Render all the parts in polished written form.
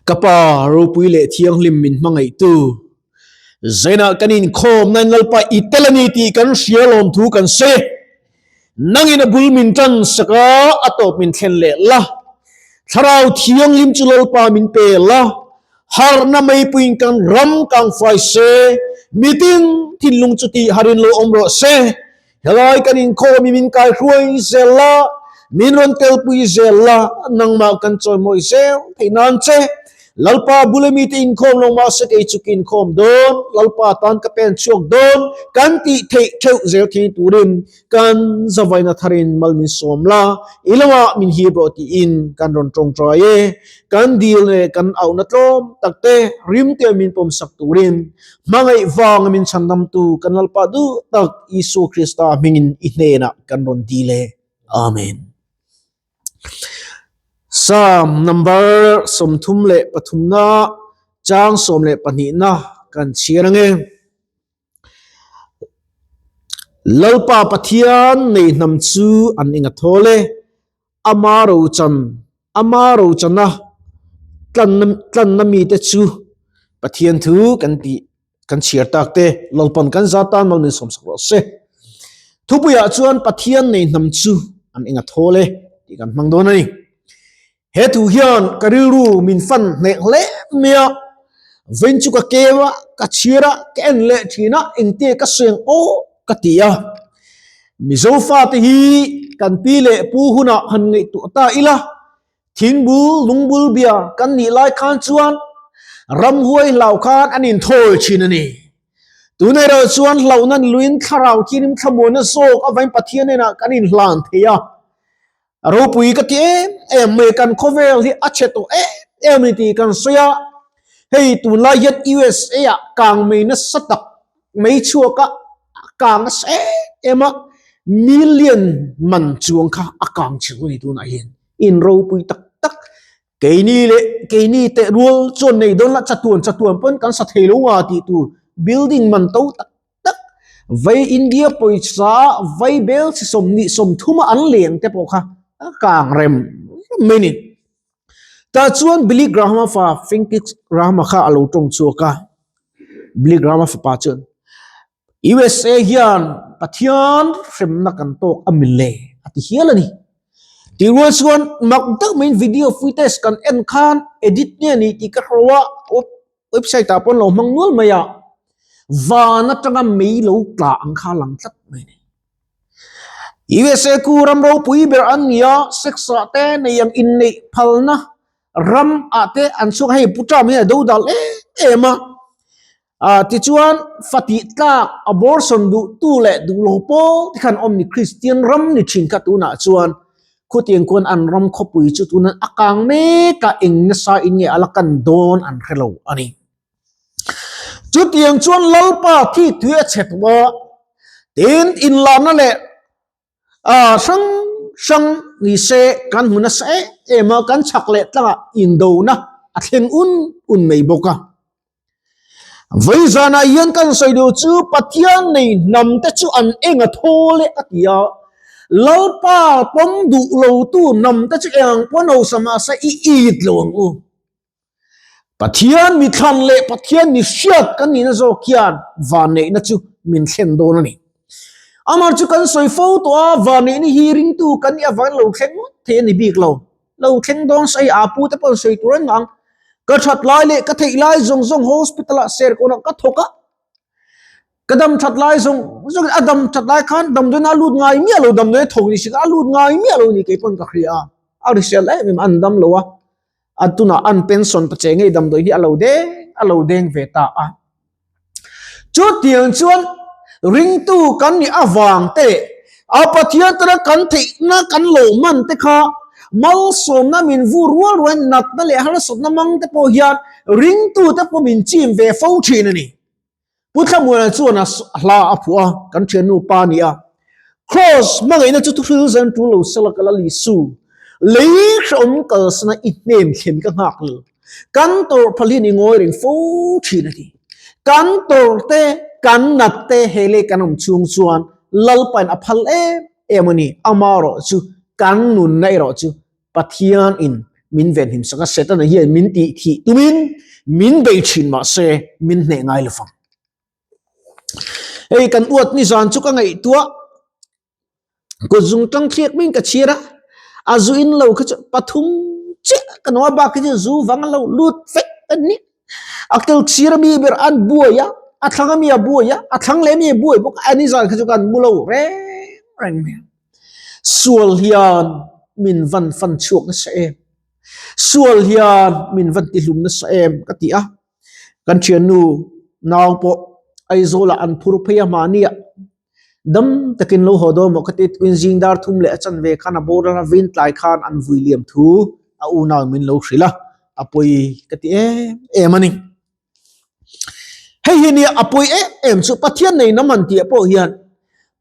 Ka Pa ropui leh thianghlim min hmangaihtu, Zainah kan inkhawmna in Lalpa i tel a ni tih kan hria lawm thu kan sawi e. Nangin a bul min tan sak a, a tawp min thlen leh la. Thlarau thianghlim chu Lalpa min pe la, harhna meipuiin kan ram kangfai se, mitin thinlung chu tih harin lo awm rawh se. Helai kan inkhawm i min kaihruai zel la, min rawn telpui zel la, nangmah kan chawimawi zel theih nan che. Lalpa bula mite inkhawm lo mahse kei chu ka inkhawm dawn, Lalpa tan ka pen chhuak dawn, kan tih theih theuh zel thei turin kan zavaina tharin mal min sawm la, i lamah min hip rawh tiin kan rawn tawngtai e. Kan dil leh kan auhna tlawm takte rimte min pawmsak turin Hmangaih vanga min chhandamtu kan Lalpa duh tak Isua Krista hmingin i hnenah kan rawn dil e. Amen. Psalm number 33 na chang 12 na kan chhiar ange. Lalpa Pathian nei hnam chu an inga thawl e. Ama rochan Ama rochana tlanna tlanna mite chu Pathian thu kan tih kan chhiar tak te Lalpan kan za tan mal min sawmsak rawh se. Thupuiah chuan Pathian nei hnam chu an enga thawl e tih kan hmang dawn a ni. He thu hian ka rilru min fan hneh hle mai a, vawiin chu ka keu a, ka chhiar a, ka en leh thin a, engtia ka seng aw ka ti a. Mizo fate hi kan pi leh pu hunah han ngaihtuah ta ila, thingbul lungbul bia kan nih lai khan chuan ramhuai hlau khan an inthawl thin a ni. Tun erawh chuan hlauhna luin thlarau thianin thlamuanna zawk avain Pathian hnenah kan inhlan thei a. A ropui ka ti em em mai, kan khawvel hi a chhe tawh em em a ni tih kan sawi a. Hei tunlai hian USA ah kang mai nasa tak mai chhuak a, a kang nasa em em a, million man chuang kha a kang chhe a ni tunah hian, in ropui tak tak. Keini leh keini teh rual chuan nei dawn la chatuan chatuan pawn kan sa thei lo nga tih tur building man to tak tak vai India pawisa vai bel chi 20 30 a an leng te pawh kha a kang rem rem mai ni. Tah chuan Billy Graham-a fa Francis Graham-a kha a lo tawng chhuak a, Billy Graham-a fapa chuan USA hian Pathian hremna kan tawk a mil e a ti hial a ni. Tih rual chuan mak deuh maiin video footage kan en khan edit nge a ni tih ka hro a, website ah pawh an lo hmang nual mai a, van atanga mei lo tla ang kha a lang tlat mai a ni. USA ku ram ropui ber an ni a, sex ah te nei ang inneih phalna ram ah te an chhuak a, hei Pu Trump hian a dodal em em a, ah tichuan fa tih tlak abortion duh tu leh duh lo pawl te khan awm ni Christian ram ni thin kha tunah chuan Khutiang khuan an ram khawpui chu tunan a kang mek a, eng nasa in nge a la kan dawn an hre lo a ni. Chutiang chuan Lalpa thi tui a chhe tawh a, tin inlarna leh hrang hrang ni se kan hmu nasa em em a, kan chhak leh tlangah indona a thleng un un mai bawk a. Vawi zanah hian kan sawi duh chu Pathian nei hnam te chu an eng a thawl e a ti a, Lalpa pawm duh lo tu hnam te chu eng ang pawh nausa mahse i it lo ang u. Pathian mi thlan leh Pathian mi hriat kan nihna zawk hian vanneihna chu min thlen dawn a ni. Amah chu kan sawi fo tawh a, vanneihna hi ringtu kan nih avangin lo thleng ngawt thei a ni bik lo. Lo thleng dawn sawi a pu te pawh sawi tur an ang. Ka that lai leh ka theih lai zawng zawng hospital ah Serkawn ah ka thawk a. Ka dam that lai zawng zawng a dam that lai khan damdawiin a lut ngai miah lo damdawi a thawk ni si kha a lut ngai miah lo ni kei pawn ka hria a. A hrisel em em an dam lo a. A tunah an pension ta che ngei damdawi hi a lo deng a lo deng ve ta a. Chutiang chuan ringtu kan nih avang te, a Pathian tana kan theihna kan lo man te kha malsawmna min vur rual rualin natna leh harsatna mang te pawh hian ringtu te pawh min chim ve fo thin a ni. Pu Thlamuana chuan a hla a phuah a, kan thiannu pa a ni a. Kraws hmangaihna chu thuhril zen tul lo sela ka la Lisu, lei hrehawm kalsana i hnem thlen ka nghak lo. Kan tawrh phal hian i ngawi reng fo thin a ti. Kan tawrh te, kan nat te he lei kan awm chhung chuan Lalpain a phal em em a ni. Amaherawh chu kan nunna erawh chu Pathianin min venhim sak a, Setana hian min tih thih tumin min bei thin mahse min hneh ngai lo vang. Hei kan uat nizan chu ka ngaihtuah kut zung tang thliak min ka chhir a, a zu in lo kha chu pathum chiah ka nawm a bak hi chu zu vang a lo lut vek a ni. A kel chhir ami ber an buai a, a thlang ami a buai a, a thlang leh ami a buai bawk a, nizan kha chu kan mu lo reng reng mai a. Sual hian min van fan chhuak nasa em? Sual hian min van tihlum nasa em? Ka ti a. Kan thiannu nau pawh Aizawlah an phur phei a mahniah dam takin lo haw dawn maw ka ti tukin zing dar thum leh a chanve khan a boral a vin tlai khan an vui liam thu a unau min lo hrilh a, a pawi ka ti em em a ni. Hei hi nia a pawi em em chu Pathian nei hnam han tih pawh hian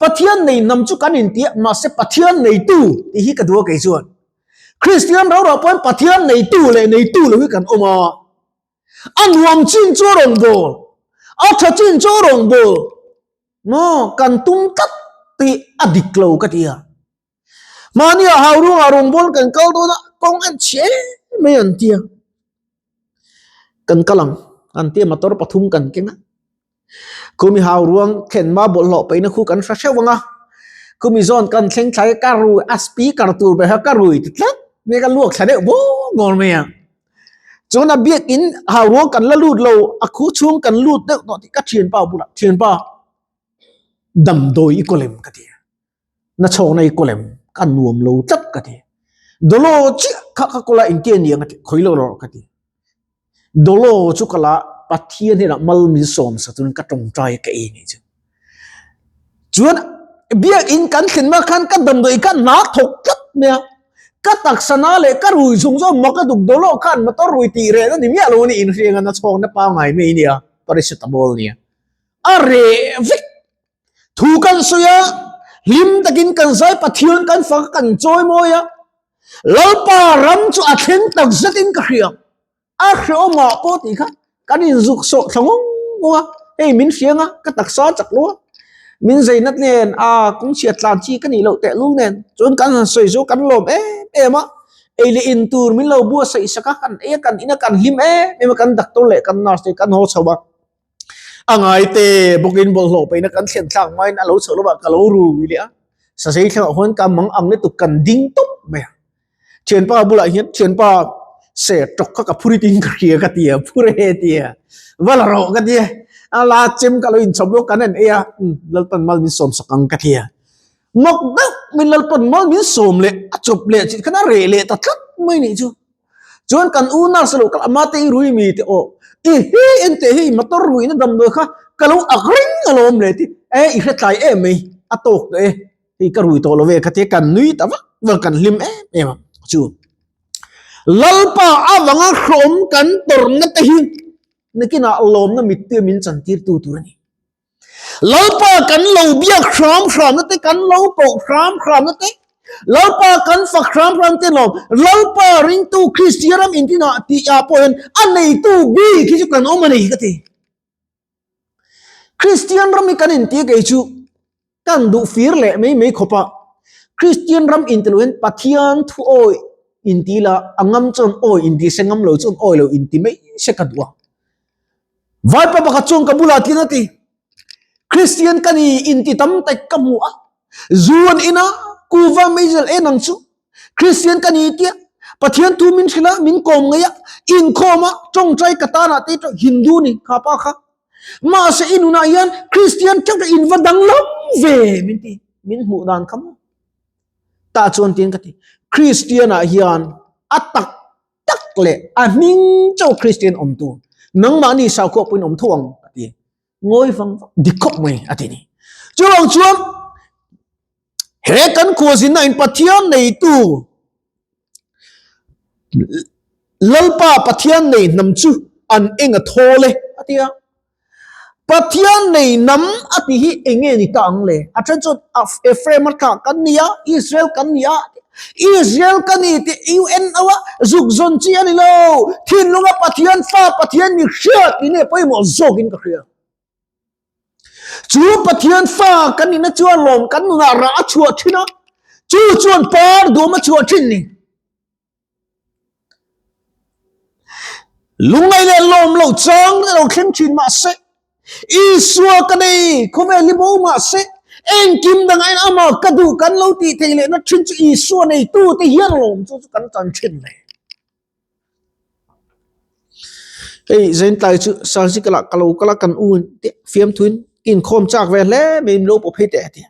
Pathian nei hnam chu kan inti a mahse Pathian neitu tih hi ka duh a kei chuan. Kristian rau rau pawhin Pathian neitu leh neitu lo hi kan awm a. A nuam chin chu a rawn bawl, a tha chin chu a rawn bawl maw kan tum tlat tih a dik lo ka ti a. Mahni ah hau ruangah rawngbâwl kan kal dawn a, kawng en chhe em mai an ti a. Kan kal ang, an ti a, motor pathum kan keng a. Khumi hau ruang thlen hma bawlhhlawh paihna khu kan hre hreuh ang a. Khumi zawn kan thleng thlai ka rui, a speaker tur ber kha ka rui ti tlat mai a, ka luak thla deuh bawk bawk mai a. Chuan a biakin hau ruang kan la lut lo, a khu chhung kan lut deuh tawh tih ka thianpa bulah, thianpa damdawi i kaw lem ka ti a. Na chhawkna i kawlem ka nuam lo tlat ka ti. Dolo chiah kha ka kawla engti a ni ang a ti, khawi lo rawh ka ti. Dolo chu ka la Pathian hnenah mal min sawm sa chuan ka tawngtai ka ei nih chu. Chuan biakin kan thlen hma khan ka damdawi kha hna thawk tlat mai a, ka taksa na leh ka rui chung chuan mak a duk dolo khan motor rui tih reh na ni miah lo a ni inhriang a na chhawkna pangngai mai a nia, paracetamol a nia. A reh vek Thu kan sawi a, hlim takin kan zai Pathian kan fak a, kan chawi mawi a. Lalpa ram chu a thleng tak zetin ka hria. A hreawmah pawh tih kha kan inzuk sawh thla ngawng ngawng a, hei min hriang a, ka taksa chak lo a, min zei nat nen a kawngchhia tlan chi ka nih loh tehlul nen chuan kan han sawi chu kan lawm em em a, ei leh in tur min lo buatsaih sak a, kan ei a, kan in a, kan hlim em em a, kan doctor leh kan nurse te kan haw chho a. A ngai te bawkin bawlhhlawh paihna kan thlen thlak hmain a lo chhoh lovah ka lo rui leh a, sazei thlengah huan ka mang ang lutuk kan ding tawp mai a. Thianpa bulah hian thianpa se tawk kha ka phur itin ka hria ka ti a, phur e ti a, va la rawh ka ti a, a la chem ka lo inchhawp lawk kan en ei a, umm Lalpan mal min sawm sak ang ka ti a. Mak deuh min Lalpan mal min sawm leh a chawp leh chih khan a reh leh ta tlat mai nih chu. Chuan kan u nurse lo kal ama te i rui mi te aw i hi en teh hei motor rui na damdawi kha ka lo ak reng alawm le ti e i hre tlai em mai a tawk tawh e hei ka rui tawh lo ve ka tia kan nui ta vak vak kan hlim em em a chu Lalpa avanga hrawm kan tawrhna te hi nakinah lawmna mittui min chantir tu tur a ni. Lalpa kan lo biak hram hramna te, kan lo koh hram hramna te, Lalpa kan fak hram hram te lawm, Lalpa ringtu Kristian ram intinah tih ah pawh hian a neitu bik hi chu kan awm a ni ka ti. Kristian ram hi kan inti kei chu kan duh fir leh mai mai khawp a, Kristian ram inti lo hian Pathian thu awi inti la, a ngam chuan awi inti se ngam lo chuan awi lo inti mai se ka duh a. Vaipa pakhat chuan ka bulah tling a ti, Kristian ka ni inti tam tak ka hmu a, zu an in a, kuva meizel en ang chu. Kristian ka ni tia, Pathian thu min hrilh a, min kawm ngei a, inkhawm a, tawngtai ka tanah te chu Hindu ni kha pa kha. Mahse i nunah hian Kristian theuh te in va danglam ve min ti, min hmuh dan kha maw. Tah chuan tiin ka ti, Kristian ah hian a tak tak leh a hming chauh Kristian awm tur nangmahni sakhua pawhin awm tho ang a ti. Ngawi vang vang dik khawp mai a ti ni. Chuvang chuan he kan khuazinna in Pathian neitu Lalpa Pathian nei hnam chu an eng a thawl e a ti a. Pathian nei nam a tih hi eng nge ni ta ang le? A then chuan Ephraim a thlah kan ni a, Israel kan ni a, Israel ka ni tih UNO a zuk zawn chi a ni lo. Thinlunga Pathian fa Pathian mi hria tih nge pawimawh zawkin ka hria. Chu Pathian fa kan nihna chuan lawm kan nunah rah a chhuah thin a, chu chuan par duam a chhuah thin ni. Lungngaih leh lawm lo chang a lo thleng thin mahse, Isua ka nei, khawvel hi bo mahse, engkim dangah in amah ka duh kan lo tih theih lehna thin chu Isua neitute hian lawm chu chu kan tan thin le. Hei Zaintlai chu surgical ah ka lo kal a kan u in te fiamthuin ka inkhawm chak ve hle mai in lo pawh phei teh a ti a.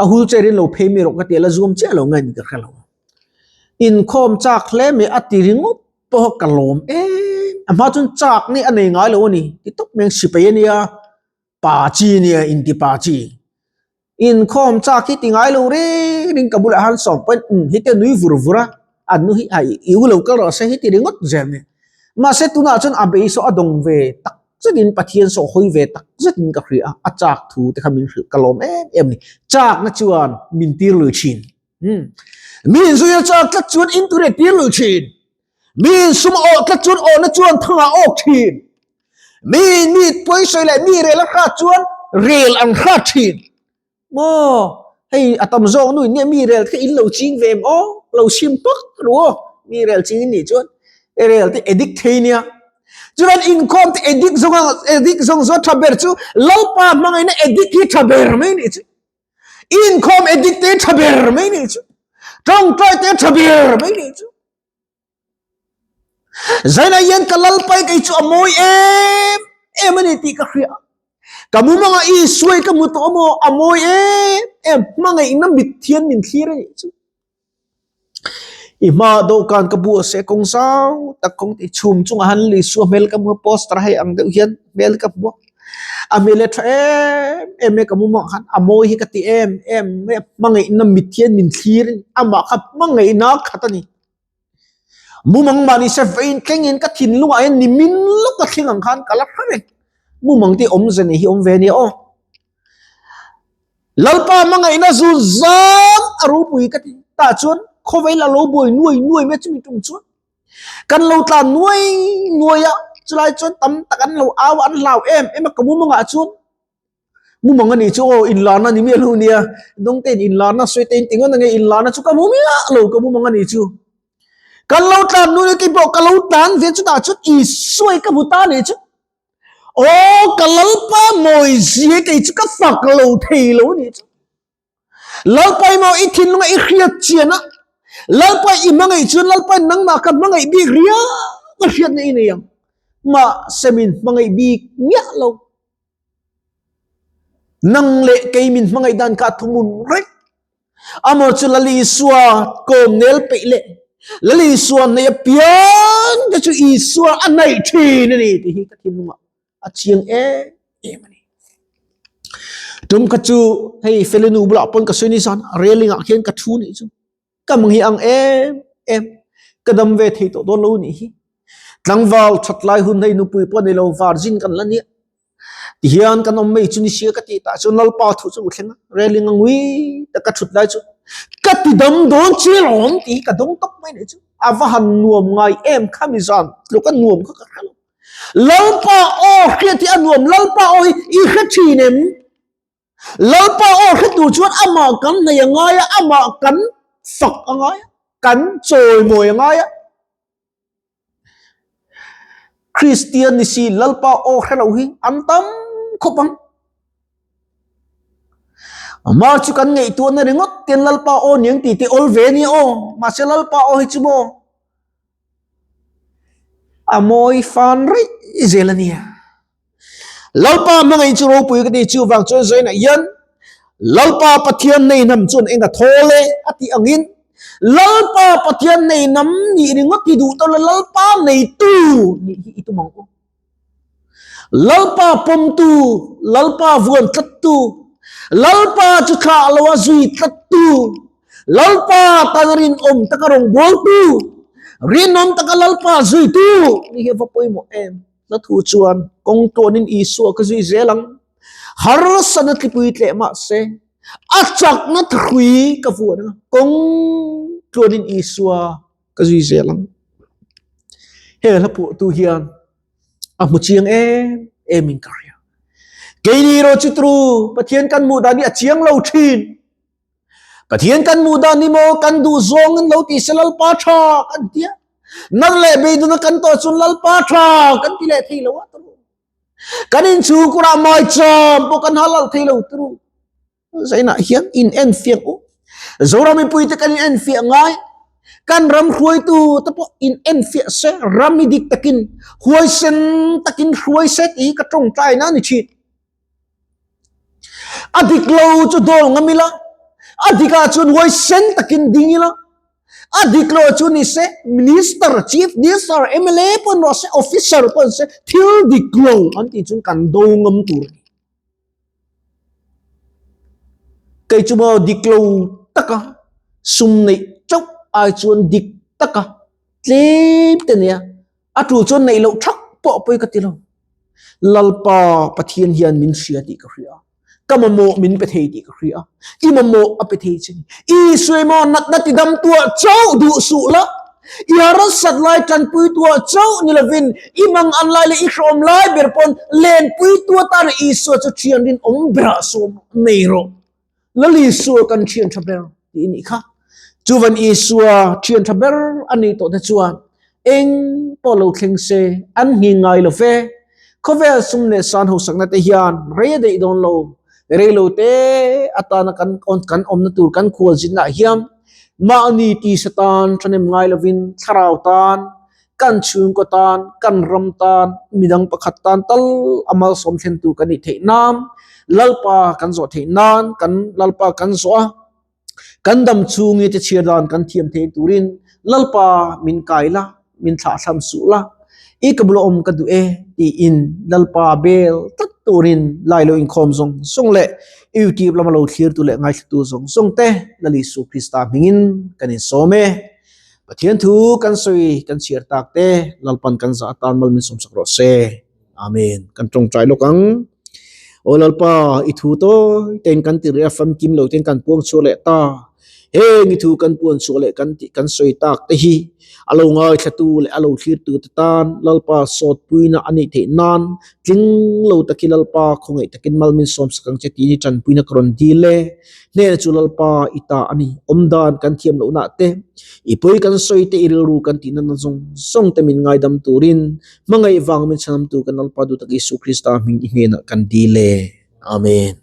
A wheelchair in lo phei mi rawh ka ti a la zuam chiah lo nge ni ka hre lo. Inkhawm chak hle mai a ti ringawt pawh ka lawm em a hma chuan chak nih a nei ngai lo a ni ti tawp mai ang sipai a nia pa chi a nia inti pa chi. Inkhawm chak hi ti ngai lo reng reng ka bulah han sawm pawhin um hi te nui vur vur a, an nu hi a i u lo kal rawh se hi ti ringawt zel mai. Mahse tunah chuan a bei saw a dawng ve tak zetin Pathian saw hawi ve tak zetin ka hria a, a chak thu te kha min hrilh ka lawm em em a ni. Chakna chuan min tir lui thin. Um mi inzui a chak tlat chuan in tur a tir lui thin. Mi insum a awh tlat chuan awhna chuan thangah a awk thin. Mi mi pawisawi leh mi rel a hrat chuan rel an hrat thin. Maw hei a tam zawk nu in nge mi rel kha in lo ching ve em aw lo sim pak ru aw mi rel ching in nih chuan e rel te addict thei nia. Chuan inkhawm te addict zawng ang addict zawng zawng tha ber chu Lalpa hmangaihna addict hi tha ber mai nih chu. Inkhawm addict te tha ber mai nih chu. Tawngtai te tha ber mai nih chu. Zainah hian ka Lalpai kei chu a mawi em em a ni tih ka hria. Ka mumangah Isuai ka hmu tawh amaw a mawi em em hmangaihna mit thian min thlir a nih chu. I hma dawhkan ka bu a se kawng zau tak kawng tih chhum chungah han Isua hmel ka hmu a poster hei ang deuh hian hmel ka hmu a. A hmel a tha em em mai ka mumangah khan a mawi hi ka ti em em mai a hmangaihna mit hian min thlir a ni amah kha hmangaihna khat a ni. Mumang mahni se vein thlengin ka thinlungah hian nimin lawk a thleng ang khan ka la hre reng. Mumang te awmze nei hi awm ve ania aw. Lalpa hmangaihna zun zam a ropui ka ti. Tah chuan khawvel a lo buai nuai nuai mai chumi tum chuan kan lo tlan nuai nuai a, chulai chuan tam tak an lo au a, an hlau em em a ka mumangah chuan Mumang a nih chu aw inlarna ni miah lo nia, dawngtein inlarna sawi te in ti ngawt ange inlarna chu ka hmu miah lo ka mumang a nih chu. Kan lo tlan nu nia keipawh ka lo tlan ve chutah chuan Isuai ka hmu ta a nih chu. Aw ka Lalpa mawizia kei chu ka fak lo thei lo a nih chu. Lalpa emaw i thinlunga i hriat chian a, Lalpa i hmangaih chuan Lalpa in nangmah kha hmangaih bik riau a hriatna i nei ang. Mahse min hmangaih bik miah lo. Nang leh kei min hmangaih dan kha a thumun reng. Amaw chu Lal Isua kawm nel peih leh Lal Isua nei apiang te chu Isua a hnaih thin a ni tih hi ka thinlungah a chiang em em a ni. Tum kha chu hei Felinu bulah pawn ka sawi ni zan railing ah khian ka thu nih chu ka mang hi ang em em ka dam ve thei tawh dawn lo nih hi. Tlangval that lai hun hei nupui pawh nei lo virgin kan la nia. Tihian kan awm mai chu ni sia ka tih tah chuan Lalpa thu chu u thleng a railing a ngui tak ka thut lai chu ka ti dam dawn che lawm tih hi ka dawng tawp mai nih chu. A va han nuam ngai em khami zan tluk a nuam kha ka hre lo. Lalpa aw hriat hi a nuam, Lalpa aw hi i hre thin em? Lalpa aw hre tur chuan amah kan hnaih a ngai a, amah kan fak a ngai a, kan chawimawi a ngai a. Kristian ni si Lalpa aw hre lo hi an tam khawp ang. Amah chu kan ngaihtuahna ringawt ten Lalpa aw niang tih te awl ve ania aw, mahse Lalpa aw hi chu maw A mawi fan raih zel a nia. Lalpa hmangaih chu ropui ka ti chu vang chuan zainah hian Lalpa Pathian nei hnam chuan eng a thawl e a tih angin Lalpa Pathian nei hnam nih ringawt hi duh tawh lo Lalpa neitu nih hi i tum ang u. Lalpa pawmtu, Lalpa vuan tlattu, Lalpa chu thlah loa zui tlattu, Lalpa tana rinawm taka rawngbawltu, rinawm taka Lalpa zuitu ni hi a va pawimawh em? Hla thu chuan kawng tluanin Isua ka zui zel ang. Harsatna tlipui tleh mah se, a chakna thahrui ka vuan ang. Kawng tluanin Isua ka zui zel ang. He hla phuahtu hian a hmu chiang em em in ka hria. Keini ro chu tru Pathian kan hmuh dan hi a chiang lo thin. Pathian kan hmuh dan ni maw kan duh zawng in lo ti se Lalpa tha kan tia. Nang leh beidawna kan tawh chuan Lalpa tha kan ti leh thei lo a turu. Kan inchhungkurah maicham pawh kan halal thei lo turu. Zainah hian in enfiah u. Zoram mipuite kan in enfiah ngai. Kan ram hruaitu te pawh in enfiah se ram hi dik takin huaisen takin hruai se tih hi ka tawngtaina a ni thin. A dik lo chu dawl ngam ila, a dikah chuan huaisen takin ding ila, a dik lo chu ni se minister, chief minister, mla pawh ni rawh se, officer pawh ni se thil dik lo an tih chuan kan do ngam tur a ni. Kei chu maw dik lo taka sum neih chauh ai chuan dik taka tlem te nia a tul chuan neih loh thak pawh pawi ka ti lo. Lalpa Pathian hian min hria tih ka hria a, ka mamawh min pe thei tih ka hria a, i mamawh a pe thei che ni. Isua maw natna ti dam tuah chauh duh suh la, I harsat lai tanpuitu ah chauh ni lovin i mang an lai leh i hrawm lai ber pawn lenpuitu atana Isua chu thian rinawm berah sawm nei rawh. Lal Isua kan thian tha ber tih i nih kha. Chuvan Isua thian tha ber a nih tawh te chuan eng pawh lo thleng se an nghing ngai lo ve. Khawvel sum leh san hausakna te hian rei a daih dawn lo. Rei lo te atana kan kan awmna tur kan khualzinna ah hian mahni tisa tan thahnem ngai lovin thlarau tan, kan chhungkaw tan, kan ram tan, midang pakhat tan tal a malsawm thlen tur kan nih theih nan, Lalpa kan zawh theih nan, kan Lalpa kan zawh a. Kan dam chhungi te chhiar dan kan thiam thei turin Lalpa min kai la, min thlah thlam suh la, i ka bula awm ka duh e tiin Lalpa bel tlat turin lai lo inkhawm zawng zawng leh YouTube lama lo thlirtu leh ngaithlatu zawng zawng te Lal Isu Krista hmingin kan insawm e. Pathian thu kan sawi kan chhiar tak te Lalpan kan zah atan mal min sawmsak rawh se. Amen. Kan tawngtai lawk ang. Aw Lalpa, i thu tawi tein kan ti rih a, famkim lo tein kan puang chhuak leh ta. Heng i thu kan puan chhuak leh kan tih kan sawi tak te hi a lo ngaithlatu leh a lo thlirtu te tan Lalpa sawtpuina a nih theih nan tling lo taki Lalpa khawngaih takin mal min sawm sak ang che tih hi tanpuina ka rawn dil e. Hnena chu Lalpa i ta a ni. Awmdan kan thiam lohna te, i pawi kan sawi te, i rilru kan tihna na zawng zawng te min ngaidam turin Hmangaih vang min chhanamtu kan Lalpa duh tak Isu Krista hming i hnenah kan dil e. Amen.